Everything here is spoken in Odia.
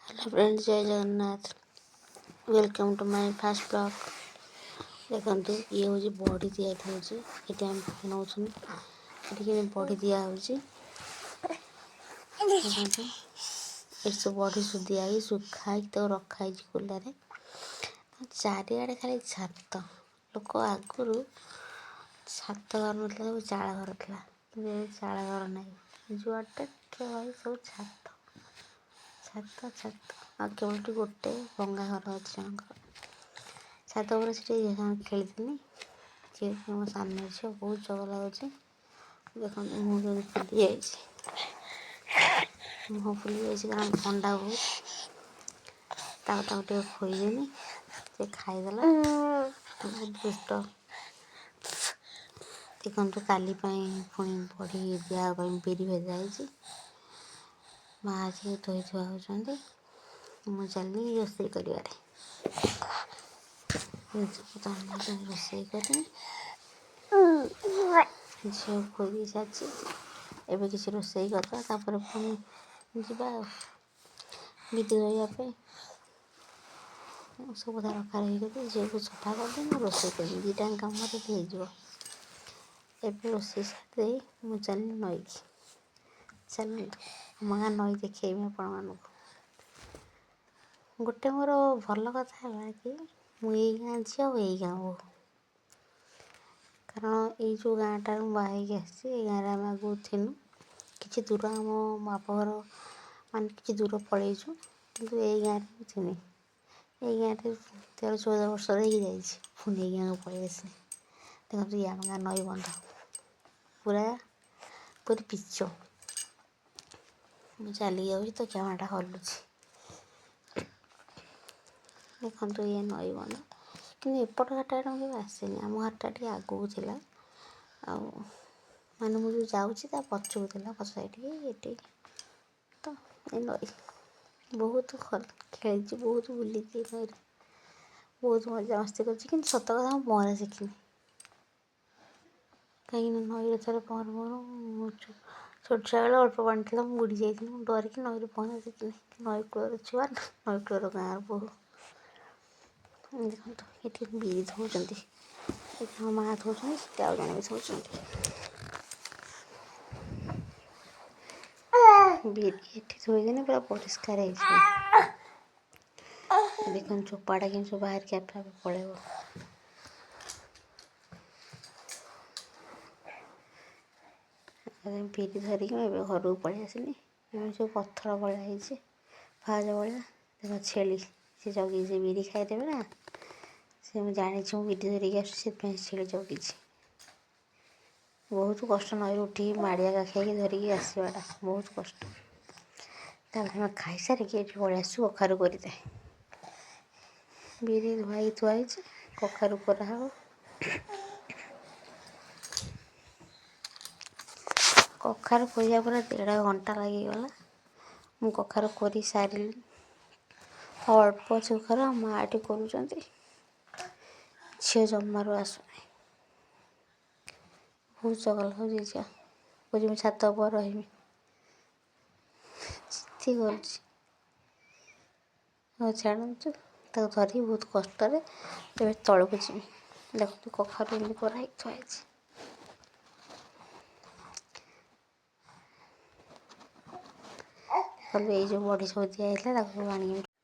Hello friend, Jay Jagannath. Welcome to my first vlog. ଦେଖନ୍ତୁ, ଇଏ ହେଉଛି ବଡ଼ି ତିଆରି ହେଉଛି। ଏଠି ଆମେ ନେଉଛନ୍ତି, ଏଠି କେମିତି ବଡ଼ି ଦିଆହେଉଛି ଦେଖନ୍ତୁ। ଏଠି ସବୁ ବଡ଼ି ସବୁ ଦିଆ ହେଇକି, ଶୁଖା ହେଇକି ତାକୁ ରଖା ହେଇଛି କୁଲାରେ। ଚାରିଆଡ଼େ ଖାଲି ଛାତ। ଲୋକ ଆଗରୁ ଛାତ ଘର ନଥିଲା, ସବୁ ଚାଳ ଘର ଥିଲା। କିନ୍ତୁ ଏବେ ଚାଳ ଘର ନାହିଁ। ଯୁଆଡ଼େ ଟିକେ ଭାଇ ସବୁ ଛାତ, ଛାତ, ଛାତ। ଆଉ କେବଳ ଏଠି ଗୋଟେ ଭଙ୍ଗା ଘର ଅଛି ଜଣଙ୍କର। ଛାତ ଉପରେ ସେଠି ଖେଳିଥିଲି। ସିଏ ମୋ ସାନ ଝିଅ, ବହୁତ ଚଗଲା ହେଉଛି। ଦେଖନ୍ତୁ, ମୁହଁ କେମିତି ଫୁଲି ଯାଇଛି। ମୁହଁ ଫୁଲି ଯାଇଛି କାରଣ ଥଣ୍ଡା ବହୁତ। ତାକୁ ତାକୁ ଟିକେ ଖୋଇଦେନି, ସେ ଖାଇଦେଲା। ବହୁତ ଦୁଷ୍ଟ। ଦେଖନ୍ତୁ, କାଲି ପାଇଁ ପୁଣି ବଢ଼ି ଦିଆ ପାଇଁ ବିରି ଭେଦା ହେଇଛି। ମା ଆସିକି ଧୋଇ ଧୁଆ ହେଉଛନ୍ତି। ମୁଁ ଚାଲିଲି ରୋଷେଇ କରିବାରେ। ଜିନିଷପତ୍ର ରୋଷେଇ କରିବି। ଝିଅକୁ ଖୋଇ ଦେଇ ସାରିଛି। ଏବେ କିଛି ରୋଷେଇ କରିଦେବା, ତାପରେ ପୁଣି ଯିବା ଆଉ ବିରି ଧୋଇବା ପାଇଁ। ସବୁ କଥା ରଖା ରଖି କରି ଝିଅକୁ ସଫା କରିଦେବି, ମୁଁ ରୋଷେଇ କରିବି। ଦୁଇଟା କାମ ମୋର ହେଇଯିବ। ଏବେ ରୋଷେଇ ସାରିଦେଇ ମୁଁ ଚାଲିଲି ନଈକି। ଚାଲନ୍ତୁ, ଆମ ଗାଁ ନଈ ଦେଖେଇବି ଆପଣମାନଙ୍କୁ। ଗୋଟେ ମୋର ଭଲ କଥା ହେଲା କି ମୁଁ ଏଇ ଗାଁ ଝିଅ ଆଉ ଏଇ ଗାଁ ବୋହୂ। କାରଣ ଏଇ ଯେଉଁ ଗାଁଟାରେ ମୁଁ ବାହା ହେଇକି ଆସିଛି, ଏଇ ଗାଁରେ ଆମେ ଆଗରୁ ଥିନୁ। କିଛି ଦୂର ଆମ ବାପଘର, ମାନେ କିଛି ଦୂର ପଳେଇଛୁ, କିନ୍ତୁ ଏଇ ଗାଁରେ ମୁଁ ଥିନି। ଏଇ ଗାଁରେ 13-14 ବର୍ଷ ରହିକି ଯାଇଛି, ପୁଣି ଏଇ ଗାଁକୁ ପଳେଇ ଆସିଲି। ଦେଖନ୍ତୁ, ଇଏ ଆମ ଗାଁ ନଈ ବନ୍ଧ, ପୁରା ପୁରି ପିଚ। ମୁଁ ଚାଲିକି ଯାଉଛି ତ କ୍ୟାମେରାଟା ହଲୁଛି। ଦେଖନ୍ତୁ, ଇଏ ନଈ ବନ୍ଧ। କିନ୍ତୁ ଏପଟ ଘାଟ ଆଡ଼େ ମୁଁ କେବେ ଆସିନି। ଆମ ଘରଟା ଟିକେ ଆଗକୁ ଥିଲା, ଆଉ ମାନେ ମୁଁ ଯେଉଁ ଯାଉଛି ତା ପଛକୁ ଥିଲା, ପଛ ସାଇଡ଼୍ ଏଠି ତ। ଏ ନଈ ବହୁତ ଖେଳିଛି, ବହୁତ ବୁଲିଛି ନଈରେ, ବହୁତ ମଜାମସ୍ତି କରିଛି। କିନ୍ତୁ ସତ କଥା, ମୁଁ ପହଁରା ଶିଖିନି। କାହିଁକିନା ନଈରେ ଥରେ ପହଁରୁ ପହଁରୁ, ମୁଁ ଛୋଟ ଛୁଆବେଳେ, ଅଳ୍ପ ପାଣି ଥିଲା, ମୁଁ ବୁଡ଼ି ଯାଇଥିଲି। ମୁଁ ଡରିକି ନଈରେ ପହଁରା ଶିଖିନି। ନଈ କୂଳର ଛୁଆ, ନଈ କୂଳର ଗାଁର ବୋହୂ। ଦେଖନ୍ତୁ, ଏଠି ବିରି ଧୋଉଛନ୍ତି। ଏଠି ମୋ ମା ଧୋଉଛନ୍ତି, ସେଠି ଆଉ ଜଣେ ବି ଧୋଉଛନ୍ତି। ବିରି ଏଠି ଧୋଇଦେଲେ ପୁରା ପରିଷ୍କାର ହେଇଯିବ। ଦେଖନ୍ତୁ, ଚୋପାଟା କେମିତି ସବୁ ବାହାରିକି ଆପେ ଆପେ ପଳେଇବ। ବିରି ଧରିକି ମୁଁ ଏବେ ଘରକୁ ପଳେଇ ଆସିଲି। ଏମିତି ସବୁ ପଥର ଭଳିଆ ହେଇଛି, ପାହାଚ ଭଳିଆ। ଦେଖ, ଛେଳି ସେ ଜଗିଛି, ବିରି ଖାଇଦେବେ ନା ସେ। ମୁଁ ଜାଣିଛି ମୁଁ ବିରି ଧରିକି ଆସୁଛି, ସେଥିପାଇଁ ଛେଳି ଜଗିଛି। ବହୁତ କଷ୍ଟ ନଈରୁ ଉଠିକି ମାଡ଼ିଆ କାଖେଇକି ଧରିକି ଆସିବାଟା ବହୁତ କଷ୍ଟ। ତାପରେ ଆମେ ଖାଇସାରିକି ଏଠି ପଳେଇ ଆସିଛୁ କଖାରୁ କରିତେ। ବିରି ଧୁଆ ହେଇକି ଥୁଆ ହେଇଛି, କଖାରୁ କରାହେବ। କଖାରୁ କୋରିବା ପୁରା ଦେଢ଼ ଘଣ୍ଟା ଲାଗିଗଲା। ମୁଁ କଖାରୁ କୋରି ସାରିଲି, ଆଉ ଅଳ୍ପ ଅଛି କଖାରୁ। ଆଉ ମା ଏଠି କରୁଛନ୍ତି। ଝିଅ ଜମାରୁ ଆସୁନି, ବହୁତ ଚଗଲା ହେଉଛି ଝିଅ। କହୁଛି ମୁଁ ଛାତ ଉପରେ ରହିବି, ଜିଦି କରୁଛି। ହଉ ଛାଡ଼ନ୍ତୁ, ତାକୁ ଧରି ବହୁତ କଷ୍ଟରେ ଏବେ ତଳକୁ ଯିବି। ଦେଖନ୍ତୁ, କଖାରୁ ଏମିତି କୋରା ହେଇକି ଥୁଆ ହେଇଛି। ଦେଖନ୍ତୁ, ଏଇ ଯେଉଁ ବଡ଼ି ସବୁ ଦିଆ ହେଇଥିଲା, ତାକୁ ସବୁ ଆଣିକି